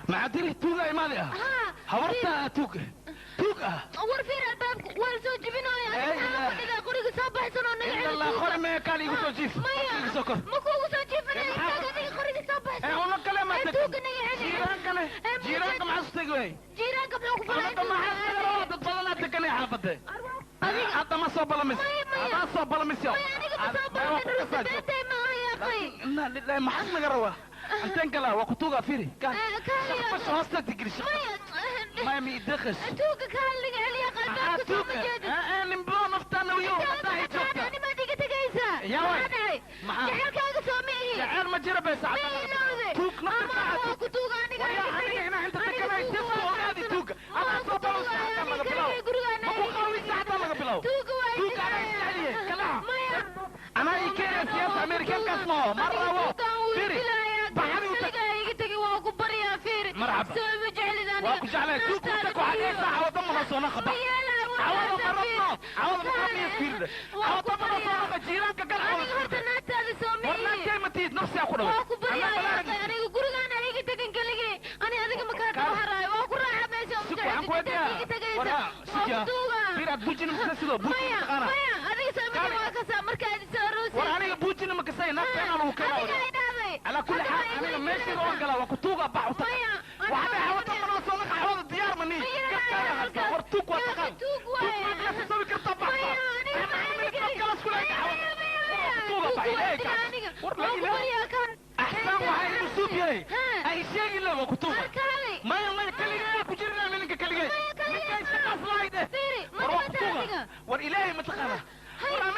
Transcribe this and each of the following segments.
معدلي توقع إمالي هورتا توقع توقع ورفير الباب والزوج جبينو يا أنا قريق صباح سنة إن الله خور ما كان يقول جيف ما كو جيف أنا قريق صباح سنة والله كلام توقع يعني جيرانك مع صدقوي جيرانك بلوك فلا ما حصل تطلعنا تكني حافظة حتى ما صوب ولا مس ما صوب ولا مس يا إنا لله ما حد مقروه انتن كلا وقتوغا فيري كان بس هوستك تجري ما يدخش توقع كان لي عليا قلبك توقع انا نبغى نفتنا ويو انا ما ديك تجيسا يا وي جعلك سومي جعل ما جرى بس توك نفتنا توقع انا هنا انت تكلم تسكو هذه توك انا صوت ما قوي ساعه ما بلاو توك انا انا يكير سياسه امريكان كاسمو مره فيري مرحبا واكو جعلها توك وتكو عليه ساعة وضمها صناخة بقى عوض مرضنا عوض مرضنا يسكير عوض مرضنا صناخة جيرانك قال عوض أنا قلت الناس سومي ورنا كلمة تيت نفسي أقوله واكو بريا أنا يقولون أنا هيك تكن كلي أنا هذيك مكان بحراي واكو راح ماشي سكو عم كويتيا ورا سكيا بيرا بوجين مسلسلو بوجين تقانا هذيك سومي واكسا مركز ساروسي ورا أنا بوجين مكسي نفسي أنا وكذا على كل حال أنا ماشي روح وكتوغا بحوطة وحنا حوطة من وصلنا حوض الديار مني ورتوك وتقال توك ما تسوي كرتا بحوطة أحسن وهاي المسوب ياي أي شيء إلا وكتوغا ما يلا كلي كجرنا منك كلي والإلهي متقنا ورا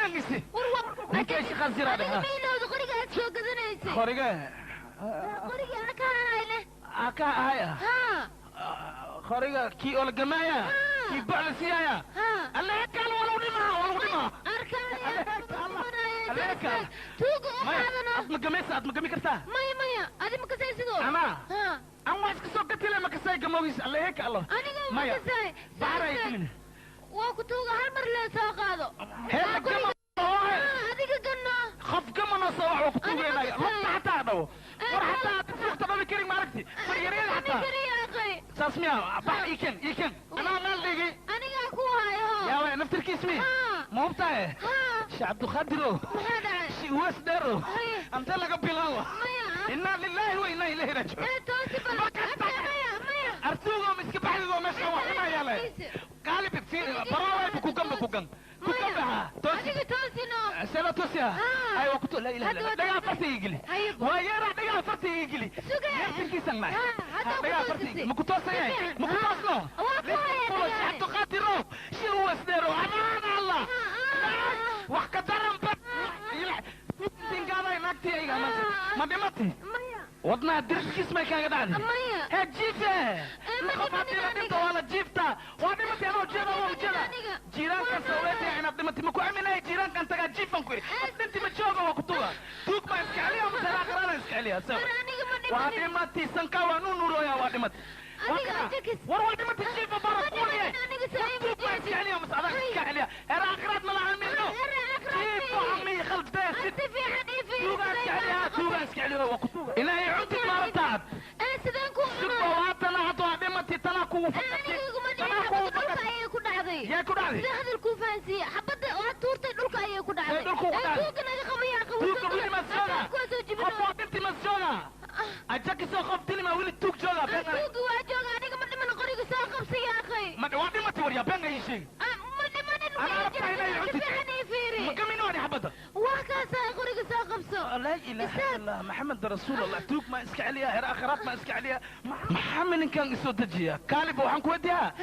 ما خنزير هذا خريجة خريجة أنا كهاي أكا هاي خريجة كي أول جماعة كي بعد سيايا الله كان ولو دمها ولو دمها أركان الله توق أنا أتم جميس أتم جمي كرتا مايا مايا هذه مكسي سدو أنا أنا ما أسكت قتله مكسي جماويس الله هيك الله أنا مكسي بعرف وكتوغا هالمر لا سوق هذا هذا هذيك قلنا خف كم انا صواع وكتوغا هنا لطة حتى هذا ورا حتى تفوق تبغى كريم ما عرفتي فريرين حتى ساسميا بح إيكن إيكن أنا ما لقي أنا أكوها يا وين نفتر كيسمي مو بتاعي شعب الخدرو شي وسدرو أنت لك بلاوة إنا لله وإنا إليه راجعون أرتوغا مسك بحر ومشى وحنا يلا قالب في براوي بكوكم بكوكم كوكم توسي توسي سلا توسي أيوة كنت لا إله إلا الله دقيقة فرتي يجلي ويا راح دقيقة فرتي يجلي يا كيسن معي دقيقة فرتي ما كنت توسي ما كنت توسنا ليش حتى قاتلو شو هو سدرو أنا الله وحكترم بس تنقاضي نكتي أيها ما دمتي wadnaha dirkiis may kaaga dhacday hee jiife qof haddii la dhinto waa la jiiftaa waa dhimatay anoo jeeda waa ujeeda jiiraankan sawleetaya inaad dhimatay ma ku aaminaya jiiraankan tagaa jiifan ku yidhi ad dhinti ma jooga waa ku tuga tuug baa iska celiya mase aakhirada iska celiya waa dhimatay sankaa waa nuu nuurooya waa dhimatay war waa dhimatay jiifa bara kuuliyay tuug baa iska celiya mase adaa iska celiya heer aakhiraad mala aamino jiifo amii khalbeesid tuugaa iska celiya tuugaa iska celiya waa ku tuga ilaahay cuntid maarataad سكواتنا هتوع دمتي تنا كوو فكتي تنا كوو فكتي ku dhacday yaa ku dhacday sida hadalku fahansiiyay xabada waa tuurtay dhulka ayay ku dhacday dhulka ku dhacday tuuga naga qabaya tuuga wili ma jooga qof waa dhinti ma jooga ajakisoo qof dilima wili tuug jooga tuuga waa jooga aniga ma dhiman qoriga soo qabsiya akhay ma waa dhimati waryaa been ay sheeg ma dhimanin أنا أربع هنا يعطي fiiri ما كم ينوع حبدا waa kaasaa qoriga soo qabso لا إله إلا الله محمد رسول الله توك ما إسك عليها هر آخرات ما إسك عليها محمد إن كان يسود تجيها كالب وحن كوديها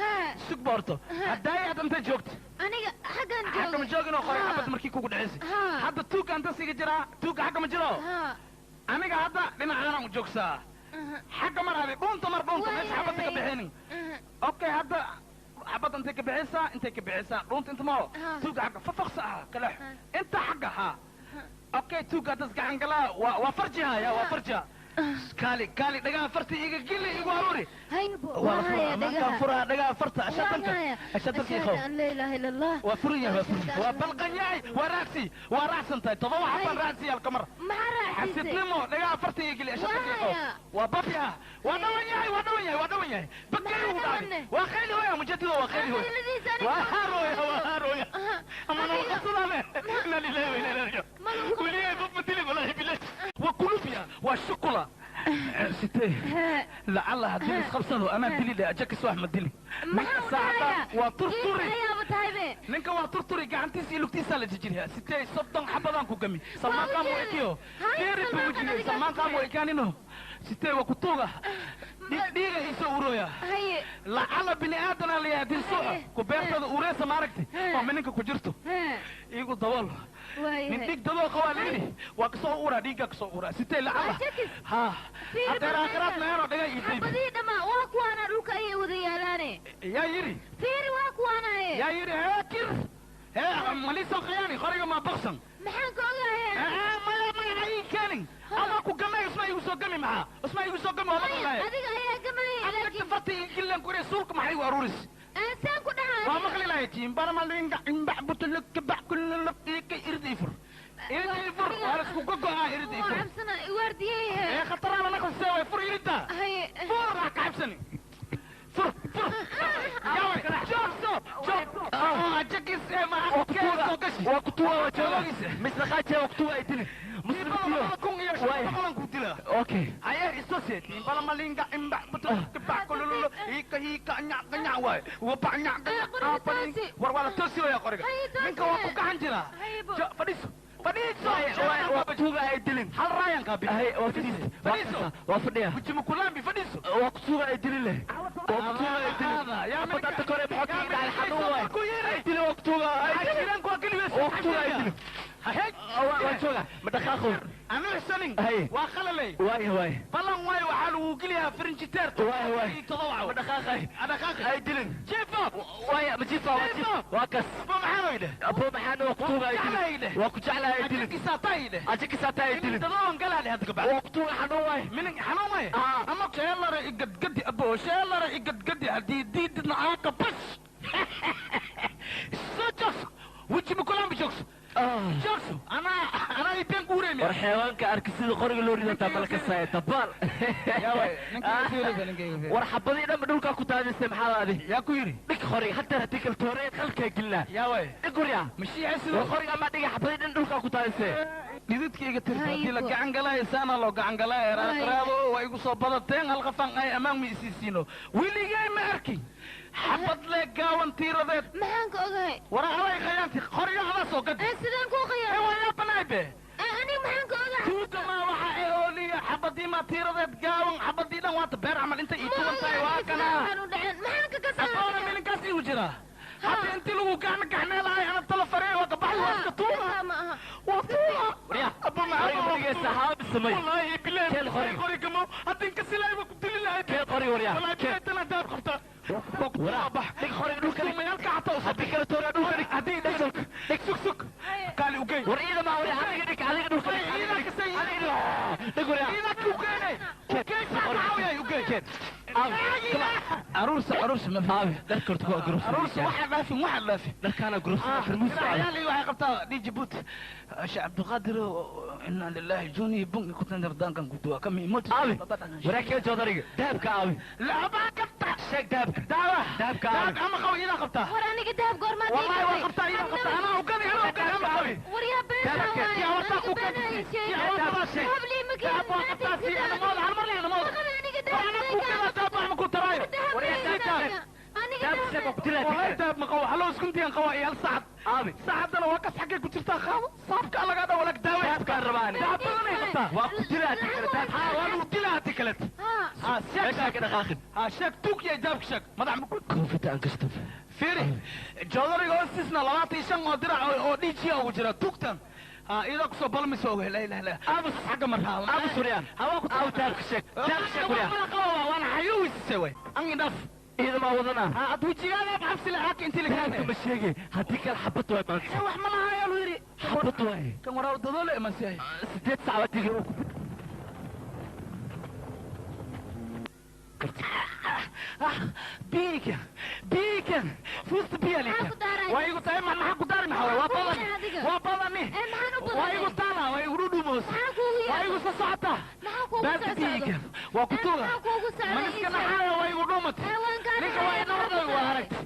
سوق بورتو هدايا أنت جوكت aniga xaggan حق jooga من جوجنا وخري حبد مركي كوكو دعسي حد توك أنت سيجي جرا توك حق من جرا Aniga hadda dhinacaanan u joogsaa. Xagga mar adi dhuunta mar dhuunta meesha xabadda ka bixinin. Okay, hadda xabadda intay ka bixiysaa, intay ka bixiysaa dhuunta inta maho. Tuuga xagga fafaqsa ah kalex. Inta xagga ha. Okay, tuuga haddas gacan galaa waa farjiha ya waa farjiha. Kaali kaali dhagaha farta iga geli igu aruuri. Waa la furaa furaa dhagaha farta ashatanka ashatanka iqow. La ilaaha illa Allah. Waa furan yahay, waa furan waa balqan yahay, waa raacsi, waa raacsan tahay 7 xabaan raacsi halka mar. Maxaa raacsiisay? Xasidnimo dhagaha farta iga geli ashatanka iqow. Waa babyaha, waa dhawan yahay, waa dhawan yahay, waa dhawan yahay. Bakari uu dhacay. Waa khayli hooya mujadido, waa khayli hooya. Waa haarooya, waa haarooya. Ama noo qabsadane. Inna lillahi wa inna ilayhi raaji'uun. Weligaa qof ma dilin wallahi billahi. Waa kulubya, waa shukula. Sitee lacalla haddii isqabsado anaa dili leh ajakis wax ma dili. Waa turturi ninka, waa turturi gacantiisa iyo lugtiisaa la jijiriyaa. Sitee 30 xabadaan ku gami salmaankaa mu ekiyo deeri buu jigay salmaankaa mu ekaanino. Sitee waa kutuuga dhiiga iisoo urooya lacalla bini aadanaa la yahay haddii suuxa ku beertada ureesa maaragti oo mininka ku jirto iigu dabool. Nin dhiig dadoo qabaa layidhi waa kasoo uraa dhiiggaa kasoo uraa. Sitee lacalla ha hadeer aakhiraad meeno dhaga ii dayb. Xabadihii dhammaa waa kuwaana dhulka ayay wada yaalaane. Yaa yidhi fiiri waa kuwaanaye. Yaa yidhi hee kir hee malisan khiyaani qoriga maa baksan. Maxaan ka ogahay? Maya maya ha ii keenin ama ku gamay usma igu soo gami maxaa usma igu soo gami waa maqlaya. Adiga ayaa gamaya laakiin farta ii gillan ku yidhi suulka maxay igu aruuris. Saan ku dhahaa waa maqli lahay tiimbaramalinga imbax butulka bax kullalabtiika irdi ifur irdi ifur waa la isku gogo'aa irdi ifur. Cabsana waardiyey. Ee khataraana naqsee way fur iridda fur ha ka cabsani fur fur yaaway joogso joog ajakis ee maxaa gashi. Waa kutuwa waa jooga misaqaaje waa kutuwa ay dili muslimiintiyo 1500 ku dila. Okay aye isose tiimbaramalinga imbax butulka bax kullalo hika hika nya nya waay wa ba nya nya war waa la toosi waya qoriga ninka waa ku gacan jiraa. Fadhiiso fadhiiso waa kutuwa ay dilin hal raayan kaa bixi. Waa fadhiiso fadhiiso waa fadhiya mujimukulambi fadhiiso waa kutuwa ay dilin leh waa kutuwa ay dilin yaa badanta kore maxaa ka dhacay xanuun waay ku yiri dilin waa kutuwa ay dilin waa kaliya waa kutuwa ay dilin waa jooga ma dhaqaaqo anu xsanin waa qalalay waay waay ballan waay waxaa lagu geliyaa frinjiteerta waay waay 7 ma dhaqaaqay dhaqaaqay ay dilin jiifo waay ma jiifo waa jiifo waa kas abo maxaan oy dheh abo maxaan waa kutuuga ay dilin waa ku jeclahay ay dilin ajikisaa ay dheh ajikisaa ay dilin todoban galaa dheh hadda kabacdi waa kutuuga xanuun waay minin xanuun waay ama sheelare igadgadi abo sheelare igadgadi haddii diididna aaka bash soo joogso weji mukulambi joogso joogso anaa ibeen guureemiya. War xeewaanka arki sida qoriga loo ridataa malka saaya dabaal. War xabadii dhanba dhulkaa ku daadisay maxaa adi? Yaa ku yidhi dhig qoriga hataa haddii kale tooreed qalkaa gelinaa. Yaa way dhig qorya mashiixa sida war qoriga ama dhiga xabadii dhan dhulkaa ku daadisay. Dhididka iga tirta haddii la gacan galaayo saana loo gacan galaayo raaqraado waa igu soo badateen hal qafan ay ammaan ma isiisiino weligay ma arki xabad le gaawan tiiradeed. Maxaan ka ogahay? War aday khayaanti qoriga adaa soo gadi. Sidaan kuu khiyaanay? Waa yaa banaay be. Aniga maxaan ka ogahay? Tuuga maa waxa ee ooliya xabadii maa tiiradeed gaawan xabadii dhan waata beer camal inta ii tuban tahay waa kanaa. Maxaan ka kasaa? Aboona mininkaas iigu jiraa hadda intii lagu gacna gacnee lahay ana tala faree waa kabaxay waa iska tuuma waa tuuma. Abo maxaa wallaahi bilahi qorigamo hadda inka silaay waa ku dili lahayd. Keen qori waryaa wallaahi bilahi tana daab qabta dhig qoriga dhulka dhig mayalka xataa haddii kale tooraa dhulka dhig haddii dhig dhig sug sug kaali ugey war ciida maa waryaa adiga dhig adiga dhulka dhig ciida kasay adiga dhig waryaa ciida ku ugeenay ugey saacawiyay ugey keen aruursa aruursa ma aabi dharka horta kuwa gurubsa aruursa waxaa dhaafin waxaa dhaafin dharkaana gurubsa firmuus ciyaali waxay qabtaa dhii Djibouti Sheekh Cabdiqaadir inna lillahi juni bun ku tan dankan ku duwa kami mot aabi waraa kee joodariga dahabka aabi laba qabta sheeg dahabka daawa dahabka aabi dahab ama qaw ila qabtaa war aniga dahab goormaa wallahi waa qabtaa ila qabtaa anaa ugadi anaa ugadi ama qawi war yaa been yaa wartaa ku keen yaa wartaa sheeg dahab lii ma dahab waa qabtaa si ana mooda hal mar leena mooda aniga war anaa ku kala dahab wax ma ku taraayo war yaa dahab والله دهب ما قوي هلو اسكنتي قوي هل صعد aabi saacadana waa kas xaggay ku jirtaa qaado saabka laga dha walag daawe dahabkaan rabaani dahab badan ay qabtaa waa ku dilaa haddii kale dahab haa waa lagu dilaa haddii kaleet haa sheeg meeshaa ka dhaqaaqin haa sheeg tuug yahay dahabka sheeg madax ma ku koofida aan gashto fiiri joodariga hoostiisna 25 oo dirac oo dhiijiya ugu jira tuugtan Iyadoo kusoo balmiso oge la ilaha illa Abus xagga marhaa Abus waryaa hawaa ku aw taabka sheeg taabka sheeg waryaa waana xayuwisise way an idhaf ciidama wadana ad wejigaada cabsi lahaaka intii la taabka keenay ma sheegi haddii kale xabad waay maanta wax ma laha ayaa lu yidhi xabad waay kan waraa dadoole imansiyahay 8 sac waa digi biikan biikan fuusta biya Maxaa ku daaray? waa igu tahay maxaa ku daari maxaa waa Maxaa kugu badani daray adiga? waa badani Ee, maxaan u waa badanay? igu taala waa igu dhudhumoos Maxaa kuugu waa yaal? igu soo socota Maxaa kuugu baadka soo socdo? biikan waa ku Ee, tuuga maxaa kuugu socday maniska ii sheeg? naxaaya waa igu dhumat Ee, waan kaa ninka waa naxaya, inooday maxaa ku waa socday? aragti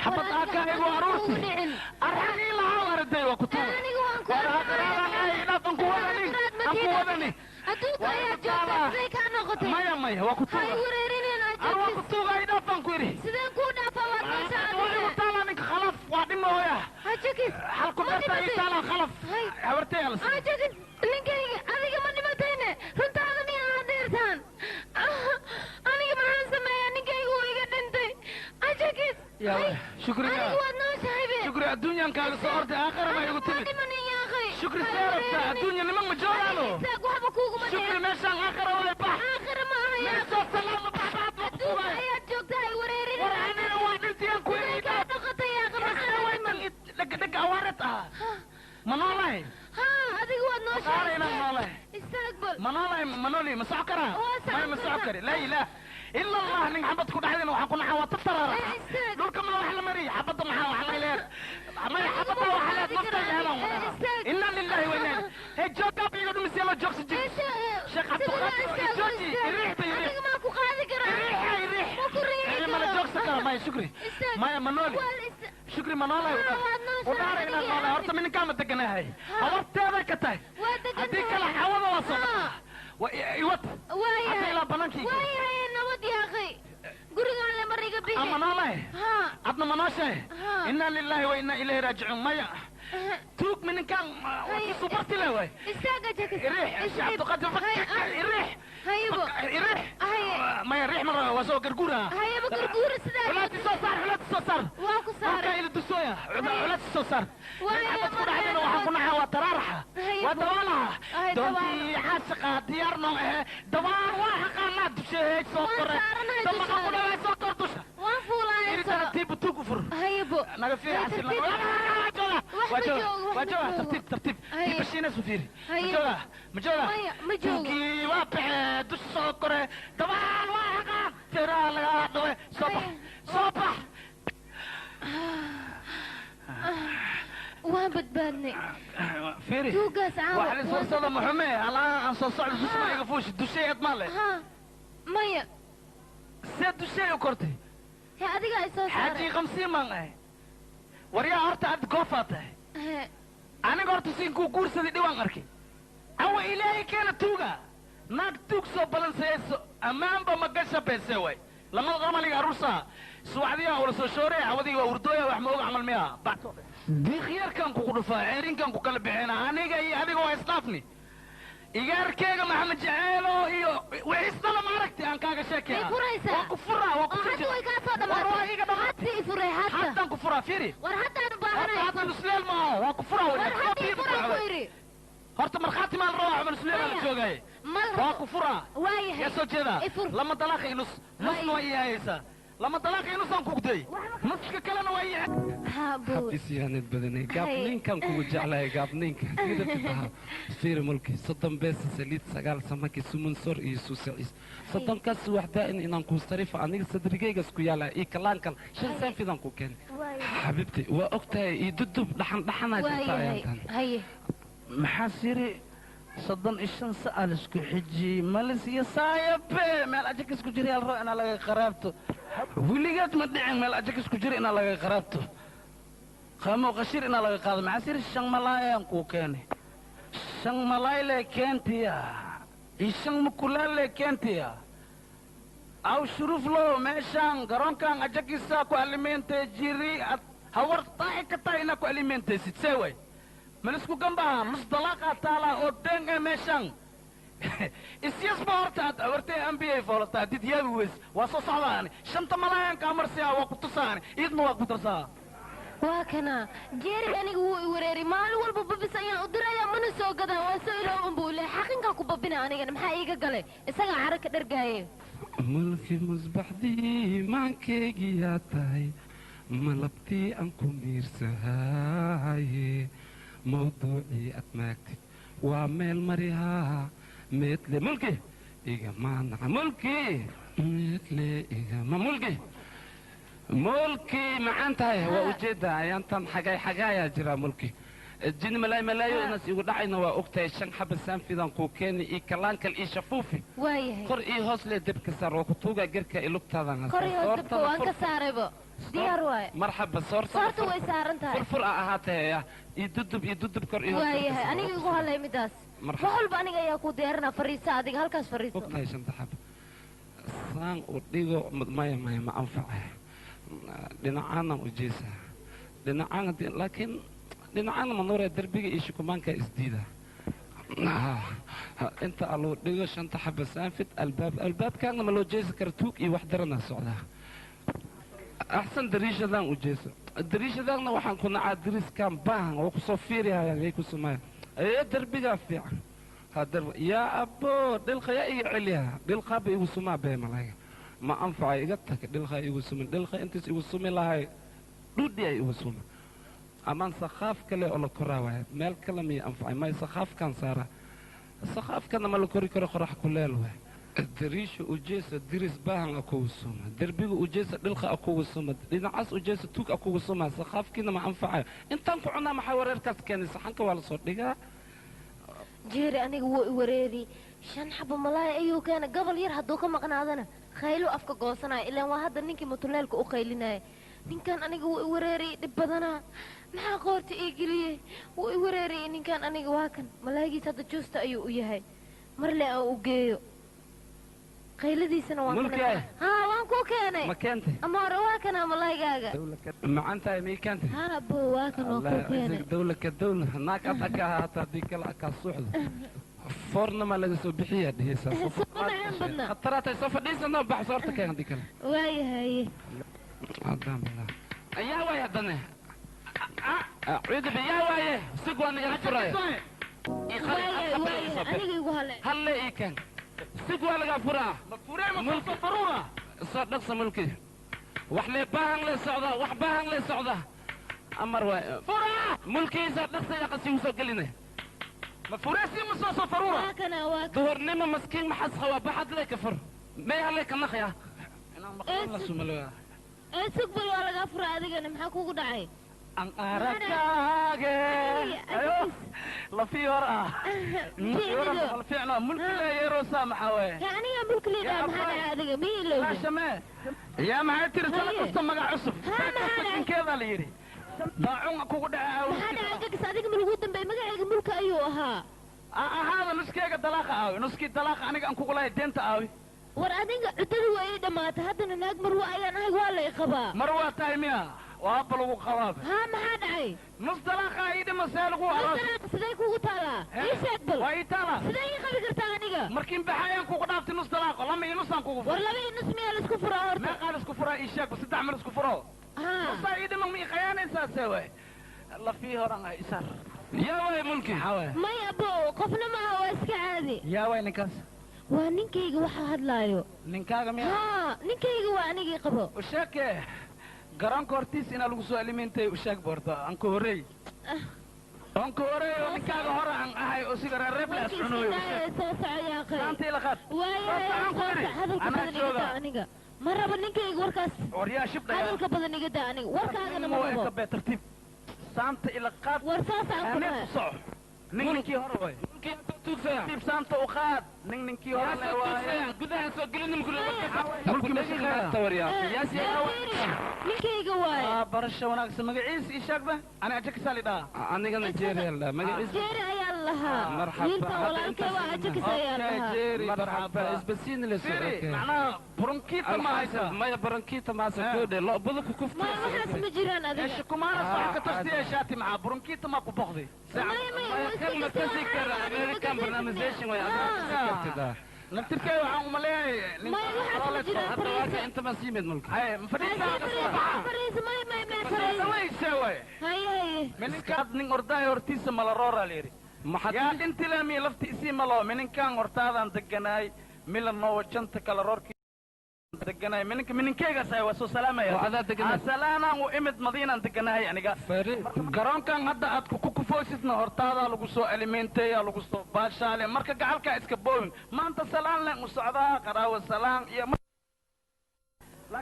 xabad War aakaa adiga igu xabad aruurti kuugu dhicin. arxan ii lahaa aragtay waa ku Ee, tuuga aniga waan ku war haddana dhaaf aan ku wadani Raad ma aan ku tiidin. wadani Adduunka Waa ayaa igu taala. joogtaa siday kaa noqotay maya maya waa ku Ha tuuga igu wareerinin ar waa ku ajakis tuuga ii dhaaf baan ku yidhi sideen kuu dhaafaa waad nooshaa waa igu adiga taala ninka khalaf waa dhimooya ajakis halku ma beerta ii dhimatay taala khalaf Hay. habartay alas ajakis ninkayga adiga ma dhimatayne runtaada miyaa adeertaan aniga maxaan sameeyaa ninkayga wuu iga dhintay ajakis yaa Hay. shukriga aniga waad nooshahay be shukri adduunyan kaaga soo orday aakhira ma igu ma timid dhimanin yaaqay shukri see rabtaa adduunya niman ma joogaano istaag waxba kuuguma shukri dhicin meeshaan aakhira way bax aakhira ma aha yaaqay meeshaa salaama bax bax adduunka ayaad joogtaa ay wareerinin war aniga waa dhintiyaan ku siday yidhi kaa noqotay yaaqay maxaa dhiman dheg awaareed ah ma noolahay haa adiga waad qaara inaan nooshahay noolahay istaag bal ma noolahay ma nooli ma soco karaa Waa socon maya ma soco kartaa. kari laa ilaah ila allah nin xabad ku dhaxdayna waxaan ku naxaa waa taftaraara Eh, istaag. dhulka ma wax la mariy xabadda maxaa wax la leer maya xabadda waxa leed nafta yeelan Istaag. inna lillahi wa inna ilaihi hey joog iga dhumisya loo joogsa jig Sheekh Cabdiqaadir, jooji, iriix bay iriix. adiga maa ku qaadi karaa iriix iriix ma ku riixi Iriix ma la karo. joogsan kara maya shukri Istaag. maya ma nooli Waa ista- shukri ma noolahay Ah, waad nooshahay, udhaara inaan adiga. noolahay horta mininkaama deganahay habarteeday ka tahay Waa degan haddii tahay. kale xawada waa soo Ah. waa iwad waayahay hadda ilaa banaanka ii waayahay nabad yaaqay gurigaan le mar iga bixi ama noolahay haa adna ma nooshahay Ah. inna lillahi wa inna ilayhi raajicuun maya tuug mininkaan subarti le waay istaag ajakis iriix Isdhib. cabdiqaadir Hay, ah. iriix haybo iriix Haye. maya riix ma rabo waa soo garguura haybo garguura sidaa culaadii soo saar culaadii soo saar waa ku markaa saaray ila dusooya culaadii soo saar Waayo, xabad ku markaa dhaxdayna waxaan ku naxaa waa taraaraxa Haye. waa dabaalaha Ay, doontii caashiqa diyaar noo ahe dabaal waa xaqaanaa dusheey soo Waan kore saaranahay damaqa ku dushaada. dhawaa soo kor dusha waan fuulaaya iri soo tartiib tuug u fur haybo naga fiiri Hay, xasil tartiib. Wax ma joogo, wax waa ma jooga joogo. tartiib tartiib Haye. dibashiina su fiiri ma Haye. jooga ma jooga Maya, ma joogo. tuugii waa baxee dusha soo kore dabaal waa xaqaan feeraha lagaa dhawe soo bax Haye. soo bax waan badbaadnay fiiri tuugaas caawa wax la soo socdo muxume alaa aan soo socdo dusha ma iga fuushi dushay eed ma leh haa maya see dushay u kortay he adiga ay soo xaaji saaray 50 maan ahay waryaa horta aad goofaa tahay He, aniga horta sinkuu guursaday dhiwaan arkay awa ilaahay keena tuuga naag tuug soo balansayayso ammaanba ma gasha beese way lamada qamaliga aruursaa suwacdiyaa ula soo shoorey cawadii waa hurdooya wax ma oga camal miya diiqyarkan kugu dhufaa ceerinkan ku kala bixina aniga iyo adiga waa isdhaafni igaarkeyga maxamed jaceelo iyo wixiisdana ma aragti aan kaaga sheekaya May furaysaa? waa ku furaa waa ku oo hadda way kaa soo War waa iga dhamaatay dhamaatay hadda i furay hadda haddaan ku furaa fiiri war haddaan u horta baahanahay hadda nusleel maaha waa ku furaa war hadda i furaa ku idhi horta markhaati maa la rabaa cumar suleemaa la Maya. joogaaye mal waa rabo ku furaa waayahay yaa soo jeedaa I fur. lama dalaaqi nus nusna waa ii hayaysaa lama dalaaqi nusaan ku gudayy nuska kalena waa ii haa buu isyaanad badanay gaabninkan kugu jeclahay gaabninka sida fitaha fiiri mulki 30 beesa saliid 9 samaki sumun sor iyo suusacis 30kaas waxdaa in inaan kuu sarifa aniga sadrigaygas ku yaala iyo kalaankan 5 saafidan ku keenay xabiibti waa ogtahay iyo dudub dhaxan dhaxanaa jirta waayahay ayaantan haye maxaa siri 35 sa'al isku xiji malis iyo saayabe meel ajak isku jira yaal rabo inaa laga qaraabto weligeed ma dhicin meel ajak isku jira inaa laga qaraabto qamo qashir inaa laga qaado maxaa siri 5 malaayaan kuu keenay 5 malaay lee keentiya iyo 5 mukulaal lee keentiya aw shuruuf loo meeshaan garoonkan ajakiisa ku alimeentay jiri ad hawar taaci ka tahay inaa ku alimeentaysid see way malisku gambaha nus dalaaqa taalaa oo deen ee meeshaan isyasba horta aad awartay ambiyay foolataa did yaabi weys waa soo socdaani 5 malaayaan kaa marsiyaa waa ku tusaani idna waa ku tarsaa Waa kana Jeeri, aniga wuu i wareeri. Maalin walba babis ayaan u dirayaa, mana soo gadaa. Waa soo iloow unbuu leeyahay. Xaqinkaa ku babina anigana, maxaa iiga galay? Isagaa caro ka dhargaaye. Mulki musbaxdii maankeygiyaa tahay, malabtii aan ku miirsahaye, mawduucii aad maagtid waa meel marihaa. Meedle mulki igama naca, mulki meedle igama, mulki mulki macaan tahay. Waa ujeedda ayaantan xagay xagaayaa jira mulki jini malaay malaayo inaas igu dhacayna. Waa ogtahay, shan xaba saanfidan kuu keeni iyo kalaankal iyo shafuufi. Waayahay. Kor iyo hoos lee debka saar, waa ku tuugaa gerka iyo lugtaadan. Kor iyo hoos dabka waan ka saaraybo, diyaar waaye. Marxaba, soorta. Soorta way saaran tahay. Furfur a ahaatee iyo dudub iyo dudub kor iyo hoos. Waayahay, aniga igu hadlay midaas. Marxaba. Wax walba aniga ayaa ku diyaarinaa. Fariiso adiga, halkaas fariiso. Ogtahay shanta xaba saan u dhigo. Maya maya, ma anfacay. Dhinacaanaan u jeesaa, dhinacaan haddii laakiin dhinacaana manuure derbiga iyo shukumaanka isdiida. Inta aluu dhigo shanta xaba saanfid, albaab albaabkaana ma loo jeesi kara, tuug iyo wax daranaa socdaa. Axsan dariishadaan u jeeso. Dariishadaanna waxaan ku nacaa diriskan baahan oo kusoo fiirihayaan yay ku sumaya. Ee derbigaa fiican hadar yaa abbo, dhilqa yaa iga celiya, dhilqaaba igu sumaa bee malayga ma anfacay. Iga tag, dhilqa igu sumin, dhilqa intiis igu sumi lahay dhudhi ay igu suma. Amaan sakhaaf kale oo la koraa waaya, meel kale miya anfacay? May, sakhaafkan saara, sakhaafkana ma la kori karo, qorax kuleel waay. Dariisha ujeesa, diris baahan a kugu suma. Derbiga ujeesa, dhilqa a kugu suma. Dhinacaas ujeesa, tuug a kugu suma. Sakhaafkiina ma anfacayo. Intaan ku cunaa maxaa wareerkaas keenay? Saxanka waa la soo dhigaa. Jeeri aniga wuu i wareeri. Shan xabo malaay ayuu keenay. Gobol yar hadduu ka maqnaadana khaylu afka goosanaya, ilaan waa hadda ninkii mutuleelka u qaylinaya. Ninkan aniga wuu i wareeriyey, dhib badanaa. Maxaa qoorta ii geliyey? Wuu i wareeriyey ninkan aniga. Waa kan malaagiis hadda, juusta ayuu u yahay. Marle aan u geeyo, qayladiisana waan. Mulki ay. Haa, waan kuu keenay. Ma keentay? Ama hore waa kanaa malaaygaaga. Macan tahay, mii keentay? Haa bo, waa kan, waa kuu keenay. Dawla ka dawla naag ad aka ahaata, haddii kale akaa suuxda foorna maa laga soo bixiyaa dhihaysaa. Soo macaan badna. Khataraatay, soo fadhiisanoo bax, soorta keen haddii kale. Waayahaye. Haddaan bilaa yaa waay, haddane cuudubi yaa waaye, sig waa naga furaya. Waayahay waayahay, aniga igu hale. Halle ii keen, sig waa lagaa furaa. Mulki faruura. Soo dhaqsa mulki, wax lee baahan lee socda, wax baahan lee socda, amar waay. Furaa. Mulkiisa dhaqsa yaa qasi usoo gelinay. Ma fureysi ma soo soo faruura. Waa kana, waa kan. Duhurnimo maskiin maxas qabaa, baxad lee ka fur, mee halle ka naqya. Ee sug bal, waa lagaa furaa. Adigana maxaa kugu dhacay? An arakaage ayo lafii hor ah. Fiicnido. Fiicno mulki lee yeeroosaa, maxaa waye? Ka aniga mulki leedaha, maxaa dhacay adiga? Mi ilowda? Maashame yaa, maxay tiri sano Haye. kasta magac cusub. Haa, maxaa dhacay? Sakinkeedaa la yidhi daacun kugu dhacay. Maxaa dhacay jagis? Adiga ma lagu dambeeyey? Magacayga mulka ayuu ahaa. Ahaada nuskeega dalaaqa aawi, nuskii dalaaqa aniga aan kugu lahay deenta aawi. War adiga cuddada waa ii dhammaatay, haddana naag marwa ayaan ahay, waa la i qabaa. Mar waa tahay miya? Waaba lagu qabaaba. Haa, maxaa dhacay? Nus dalaaqa ii dhima, see lagu aroos? Dalaaqa sidee kugu taalaa? Ii sheeg bal. Waa ii taalaa. Sidee ii qabi kartaa aniga? Markiin baxayaan kugu dhaaftay nus dalaaqo, lama iyo nusaan kugu war laba iyo nus miyaa laisku furaa horta? Meeqaa laisku furaa ii sheeg, saddex ma laisku furo? Haa. Nusaa ii dhiman, ma ii khayaanaysaa? See waay, lafii horan ah isar. Yaa waay mulki? Maxaa waay? May abo, qofna maaha, waa iska caadi. Yaa waay ninkaas? Waa ninkayga waxa hadlaayo. Ninkaaga miya? Haa, ninkayga waa, anigii qabo. U sheeke garoonka hortiis inaa lagu soo alimintay. U sheeg boorta aan ku horreey, aan ku horreey oo ninkaaga hore aan ahay oo siga reereeb la warkiisa ascunooyo. daaya, soo soco yaaqay. Saanta ila qaad. Waayahay. Soo Soo socon ku soco, hadalka anaa badan iga jooga. daa aniga, ma rabo ninkayga warkaas. Waryaa shibdhaya. Hadalka badan iga daa aniga, warkaagana ma rabo. Ka bee tartiib, saanta ila qaad. War saasaan ku Aaneed dhahay. u soco, nin ninkii hore way. Mulki yaa soo tuugsaya. Tartiib, saanta u qaad, nin ninkii hore yaa le soo waaye. tuugsaya, gudaha soo gelin. Mulki ma shaqeeyaa? Waryaa Ninkayga waaye. Barasho wanaagsan. Magaciisa ii sheegba, ani ajakisa lidhaa. Aniga Nigeria la magaciisa. Jeeri ayaa la lahaa. Marxaba. Wiilkan Hadda walaalkay waa, ajakis ayaa la lahaa. Jerry. Marxaba, isbasiin la soo. Firi, macnaha burunkiita ma haysaa? Maya, barankiita maasa koodhe lo budu ku Maya, waxaas kufta. ma jiraan adiga. Eesha kumaana sax ka tashtiya shaati, maxaa burunkiita ma ku boqday? Maya maya. Maya, kan ma kasi kara American pronunciation way adiga kartida. Naftirkay waxaan uma leeyahay. Maya, waxaas ma jiraan, Hadda waa ka fariiso. Inta ma siimid mulki. Haye, ma fadhiisaa? Fariiso, may may may, fariiso. Fadhiisa way. Haye haye. Mininkaad nin ordaay hortiisa mala rooraa la yidhi. Maxaad Yaa dhintilami lafti isii malo mininkaan hortaadaan deganaay mila noowa janta kala roorkii deganaay mininka mininkeygaas ay waa soo salaamaya. Oo adaa deganaay. Salaanaan u imid Madiinaan deganahay aniga. Fariid. Garoonkan hadda aad ku kufoosidna hortaadaa lagu soo alimenteeya, lagu soo baashaale. Marka gacalkaa iska boowin, maanta salaan len u socdaa, qaraawo salaan iyo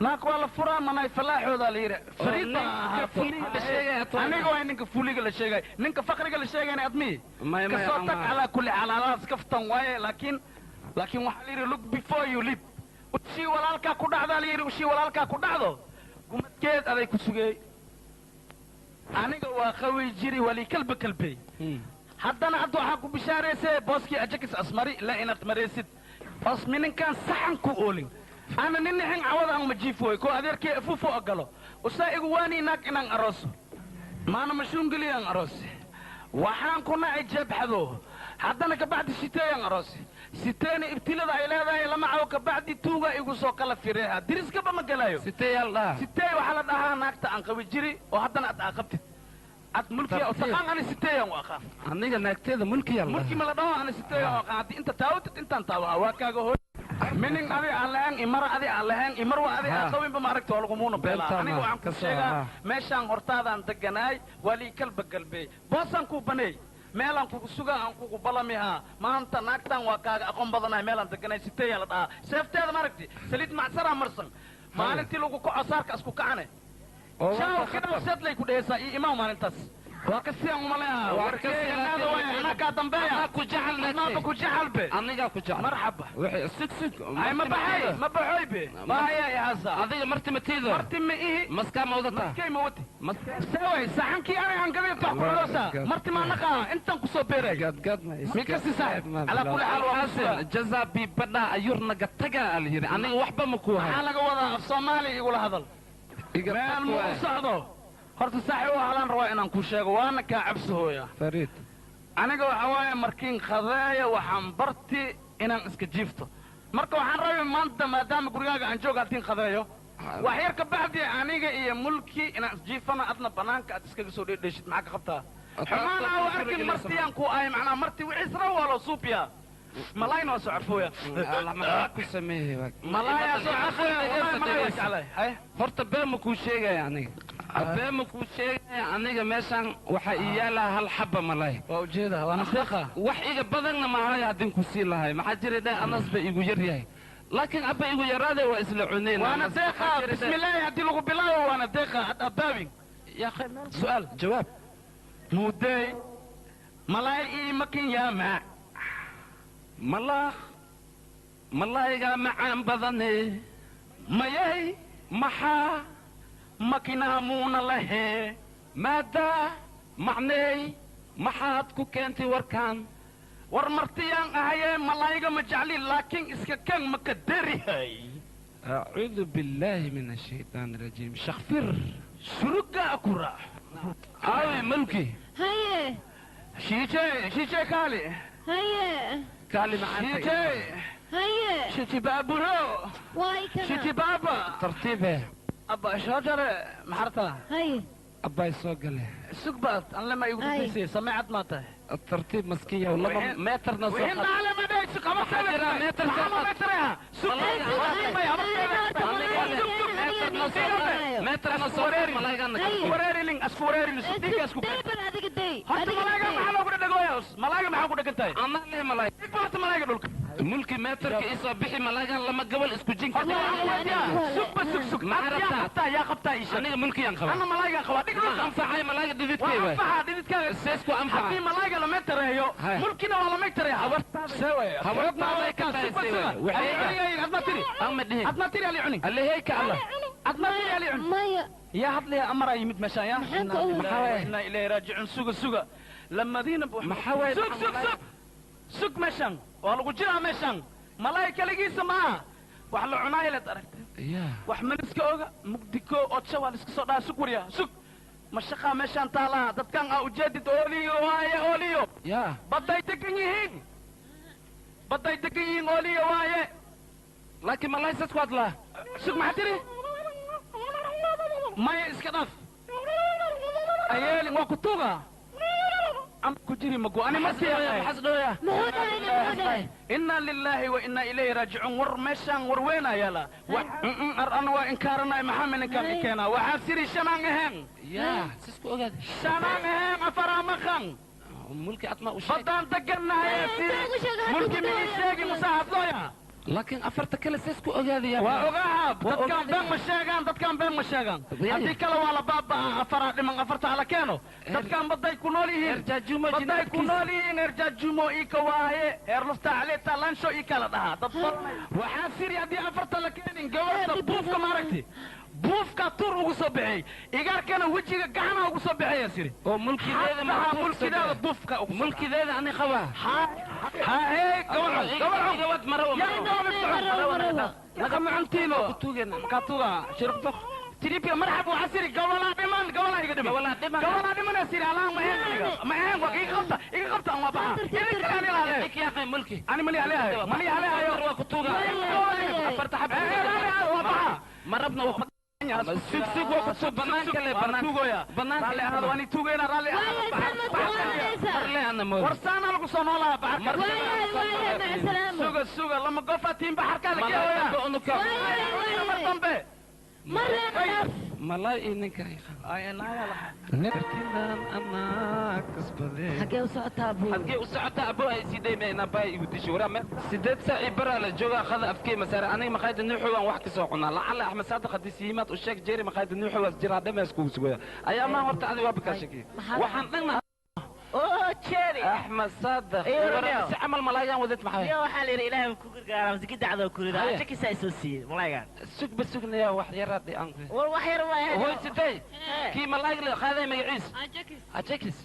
naag waa la furaa manay falaaxoodaa la yidhi. Fariid baan Ninka fuliga la sheegaya aniga waa ninka fuliga la sheegay, ninka fakriga la sheegayna admihi. Maya, maya, Kasoo tag. Ama- Calaa kulli xaal alaas kaftan waaye, laakiin waxaa la yidhi, look before you leap. Ushii walaalkaa ku dhacdaa la yidhi, ushii walaalkaa ku dhacdo gumadkeed aday ku sugeey. Aniga waa qawi jiri wali kalba kalbey. Haddana hadda waxaa ku bishaaraysee booskii ajakis asmari la inaad maraysid os mininkaan saxan ku oolin ana nin nixin cawada aan majiifooy ko adeerkee afufo ogalo usaa igu waanii naag inaan arooso maana mashuungeliyaan aroose. Waxaan ku nacay jeebxado. Haddana kabacdi siteeyaan aroose, siteena ibtilada ay leedahay lama cawo. Kabacdi tuuga igu soo kala fireeha, diriskaba ma gelayo. Sitee yaal dhaha? Siteey waxaa la dhahaa naagta aan qabi jiri oo haddana aad aaqabtid ad mulkiya oo Tartiib. Taqaan ani siteeyaan u aqaan. Aniga naagteeda mulkiyaal. Mulki ma la dhaho, ani siteeyaan u aqaan. Haddii inta taawatid intaan taawaha waa kaaga hooy minin adi aan lahayn imara adi aan lahayn imarwa adi aan qawinba ma aragta waa lagumuuna beelaa. Beentaa Aniga ma, waxaan ku ka soo, sheegaa meeshaan hortaadaan deganaay waa lii kalba galbeey, boosaan kuu baneey, meelaan kugu sugaa, aan kugu balamihaa. Maanta naagtaan waa kaaga aqoon badanahay. Meelaan deganaay siteeyaa la dhahaa. Seefteeda ma aragti, saliid macsaraa marsan, maalintii lagu kaco saarka isku kacane Oo shaaw waa kidhaw seedlay ku dhehaysaa iyo imaam maalintaas waa ka siyan umaleha. Waa ka Warkeyga siyan. naada waay, anaa kaa dambeeya. Anaa ku jecel. Adnaaba ku jecel be. Anigaa ku jecel. Marxaba. Wixii sug sug. Ay, ma baxay, ma baxoy be, bahaya ihaasa. Adiga marti matiido. Marti ma ihi. Maskaa ma wadataa? Maskay ma wati. Maskaa. Saway saxankii aniga aan gaday wax ku culoosa marti maa naqaa intaan kusoo beeray. Gad gad ma. Mi kasi saaxib, calaa kulli xaal waa ku sugaa. Jazaa bi badha ayur naga taga al yiri, aniga waxba ma ku Maxaa hayo. laga wadaa? Af Soomaali igula hadal. Iga Meel ma u socdo horta saaxib, waxaan rabaa inaan kuu sheego waana kaa cabsahooya. Fariid. Aniga waxa waaye markiin qadeeya waxaan barti inaan iska jiifto. Marka waxaan rabay maanta maadaama gurigaaga aan jooga haddiin qadeeyo wax yar ka bacdi aniga iyo mulki inaan isjiifano, adna banaanka aad iskaga soo dheedheeshid. Maxaa ka qabtaa? Xumaan aa u arkin martiyaan ku ahay, macnaa marti wixiisna waa loo suubiyaa, malayna waa soo carfooya. Allah, maxaa ku sameeyay? Malaayaa soo carfooya, wallahi malay waa jeclahay. Haye. Horta been ma kuu sheegaya aniga, been ma kuu sheegaya aniga. Meeshaan waxaa ii yaalaa hal xaba malay. Waa ujeeda, waana deeqa. Wax iga badanna mahay haddin ku sii lahay. Maxaa jira dhe, anas ba igu yar yahay, laakiin abba igu yaraade waa isla cuneen. Waana deeqa, bismillaahi haddii lagu bilaabo waana deeqa ad abaabin. Ya akhi, Su'aal. Jawaab. Muudey malay ii makin yaama. Malaaq malayga macaan badane. Mayay. Maxaa? Makinaha muuna lahee. Maadaa macneey, maxaad ku keentay warkaan? War martiyaan ahayee, malayga ma jecli, laakiin iska kan maka derihay. Acuudu billaahi min ashaytaan rajiim, shakfir. Suruga akura. Aawi mulki? Haye. Shiije shiije kaali. Haye. Kaali macaanta. Shiije. Haye. Shiiji baaburo. Waay kana. Shiiji baaba. Tartiibe. Abba shoojare maxarta. Haye. Abbaay soo gale. Sug baad an lama igu Ay. tusaysay sameecad maa tahay. Tartiib maskiya, laba meetarna soo Wixin dhaale ma dheh sug Waxaa jira meetar soo maxaa meetaraya sug. Meetarna soo malaygana. Wareeriling asku wareerin sug dhiiga asku. Day bal adiga day. Horta malayga maxaa loogu dhadhagooya? Malayga maxaa ku dhagan tahay? Anaa leh malay. Dhig horta malayga dhulka. Mulki, meetarka isoo bixi malaygan lama gobol isku jinka. Horta waxaan weydiiyaa, sugba sug sug. Maxaa Yaa rabtaa? qabtaa, yaa qabtaa ii sheeg. Aniga mulkiyaan qaba. Ana malayga qabaa, dhig dhulka. Anfacay malayga dhididkay Waa waay. anfaxa dhididkaaga. Seesku anfaca. Haddii malayga lama tareeyo Hay. mulkina waa lama tareeya. Habartaaday ka tahay say waay. Waxay Adma tiri. Ama dhihin. Adma tiri ali cuni. Alleheyka Allah. Adma tiri ali cuni. Maya. Yaa hadlaya amaraa yimid meeshaan yaa. Maxaan ka ogahay? Maxaa waaye? Inna ilayhi raajicuun, suga suga lamadiina bu. Maxaa waaye? Sug sug sug sug, meeshaan waa lagu jiraa. Meeshaan malaay kaligiisa maaha, wax la cunaayo leed aragtay. Yaa. Wax maliska oga mugdiko odsha waa laiska soo dhaha. Sug waryaa, sug, mashaqaa meeshaan taalaa. Dadkan aa ujeedid ooliyo waaye, ooliyo. Yaa. Badday degan yihiin. Baday degan yihiin ooliya waaye. Laakiin malaay saas ku hadlaa. Sug maxaa tiri? Maya iska dhaaf. Ayeelin waa ku tuuga. Am ku jiri mago ani ma siyaaqay. Maxas dhooya. Muxuu dhahay? Muxuu dhahay? Inna lillahi wa inna ilayhi raajicuun. War meeshaan war weyn ayaa la. Ar ana waa inkaaranay maxaa mininkaan i keenaa. Waxaa siri shanaan ahayn. Yaa, saas ku ogaad. Shanaan ahayn afaraa maqan. Mulki adma u sheeg. Baddaan degannahay siri. Mulki ma ii sheegi musaa hadlooya. Laakiin afarta kale saas ku ogaadaya. Waa ogaha dadkaan been ma sheegaan, dadkaan been ma sheegaan. Haddii kale waa la baaba'aa afaraa dhiman afarta hala keeno. Dadkaan badday ku nool yihiin. Erjaajumo Badday ku nool yihiin erjaajumo ii ka waaye. Heer lufta caleeta lansho ii kala dhahaa. Dad waxaa siri haddii afarta la keenin gabarta buufka maaragti. Buufka tur ugu soo bixiyey. Igaarkana wejiga gacana ugu soo bixiyay siri. Oo mulkideeda ma Xataa mulkideeda buufka ugu soo mulkideeda ani qaba. Ha ha hey gabar gabar gabad marawa. Marawa. Naga macantiino. Tuugena. Katuga shirqdo. Tiripia marxab waxaa siri gawala dhiman gawala iga dhiman. Gawala dhiman. Gawala dhiman siri alaan ma ahayn aniga. Ma ahayn waa iga qabta iga qabta aan waa baxa. Idin kale ani lahayn. Ik yaaqay mulki. Ani mali haleehayo. Mali haleehayo. Waa ku tuuga. Afarta xab. Waa baxa. Marabna waa sug sug waa ku soo banaanka le banaanka. Tuugaya. Banaanka Raalli ahaado waan tuugayna raalli ahaado. Waayahay, Salma, soo laabanaysaa. Marle ana mood. Warsaana lagu soo noolaa baxarka. Waayahay, waayahay, maca salaamo. Suga suga lama gofa tiin baxarka la Malaay geeyaa. dambe unuka. Waayahay, Mar waayahay. dambe. Marle dhaaf. Malaay iyo ninka ay qaba. Ay naaya laha. Dartidan anaa kasbadee. Xagee u socotaa buu? Xagee u socotaa aboo ay sii daymayna baa igu dishay waraa meel 8 saac ii baraa la joogaa qada afkee masaare aniga maqaayada nuuxo waan wax ka soo cunaa lacala Axmed Saadiq haddii siimaad u sheeg jeeri maqaayada nuuxo waas jiraa dhamees kugu sugaya ayaa maan horta adiga waa bakaa shakiye waxaan dhigna Oo Jerry. Axmed Saadiq Iyo waraa Romeo. si camal malaagaan wadad maxay Yo waxaa la yidhi ilaahay ku gargaaraa mise gidacdoo ku ridaa. Haye. Jakisa ay soo siiyey malaygan. Sugba sugnaya wax yaraad aan ku War wax yar ma ahayn. hoy sidee kii malaayga la qaaday magaciis ajakis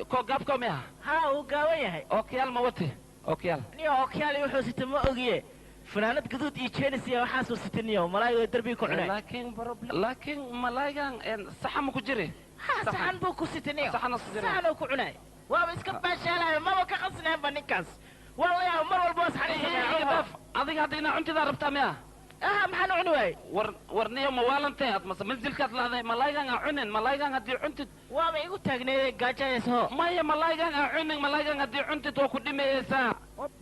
ko gaabko miya. Ha uu gaaban yahay. Ookiyaal ma wate ookiyaal. Niyo ookiyaal wuxuu sita ma ogiye. Funaanad gaduud iyo jenis iyo waxaasuu sita niyo malaayga darbiga ku cunay. Laakiin laakiin malaagaan saxan ma ku jiri. Ha saxan buu ku sita niyo. Saxan ku jira. Saxan uu ku cunay. Waaba iska baashaalayo maba ka qasnaanba ninkaas. Waa la yaab mar walba waa saxan. Adiga hadda inaa cuntidaa rabtaa miya? Ah maxaan u cuni waayey? War war niyo ma waalantahay aad mase manzilkaad lahday malaagaan aa cunin malaagaan haddii cuntid. Waaba igu taagneed gaajayayso. Maya malaagaan aa cunin malaagaan haddii cuntid waa ku dhimayeysaa.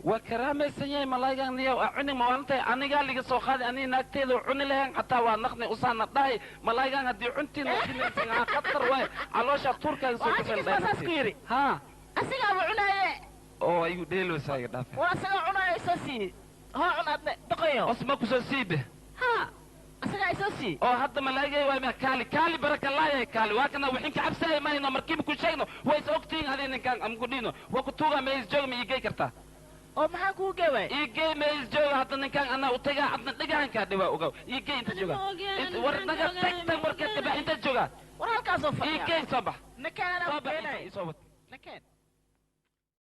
Waa karaamaysan yahay malaagaan niyo aa cunin ma waalantahay anigaa liga soo qaaday aniga naagteeda cuni lahayn xataa waa naqni usaana dhahay malaagaan haddii cuntiin waa dhimaysan aa khatar waay calooshaa tuurkaaga soo Waa ajigiis baa saas ku yidhi. Ha Asigaaba cunaaye. Oo igu dheeloosaa iga dhaafe. War asagaa cunaayo soo siiyey. Hoo cun adne doqoyo. Osma ku soo siibe. Ha asagaa isoo siiyey. Oo hadda malaa'igay waay ma kaali kaali baraka laayay kaali waa kana wixin ka cabsaay mayno markiiba ku sheegno way is ogtihiin adii ninkaan am ku dhino waa ku tuugaa ma is jooga ma ii gey kartaa. Oo maxaa kugu gey waay? Ii gey ma is jooga hadda ninkaan anaa u tagaa adna dhigahankaa dhibaa ogow ii gey inta jooga. War naga tag tag warkeed ka bax inta jooga. War halkaasoo fadhiya. Ii gey soo bax. Nakeen anaa Soo ku bax keenay. ii soo wad. Nakeen.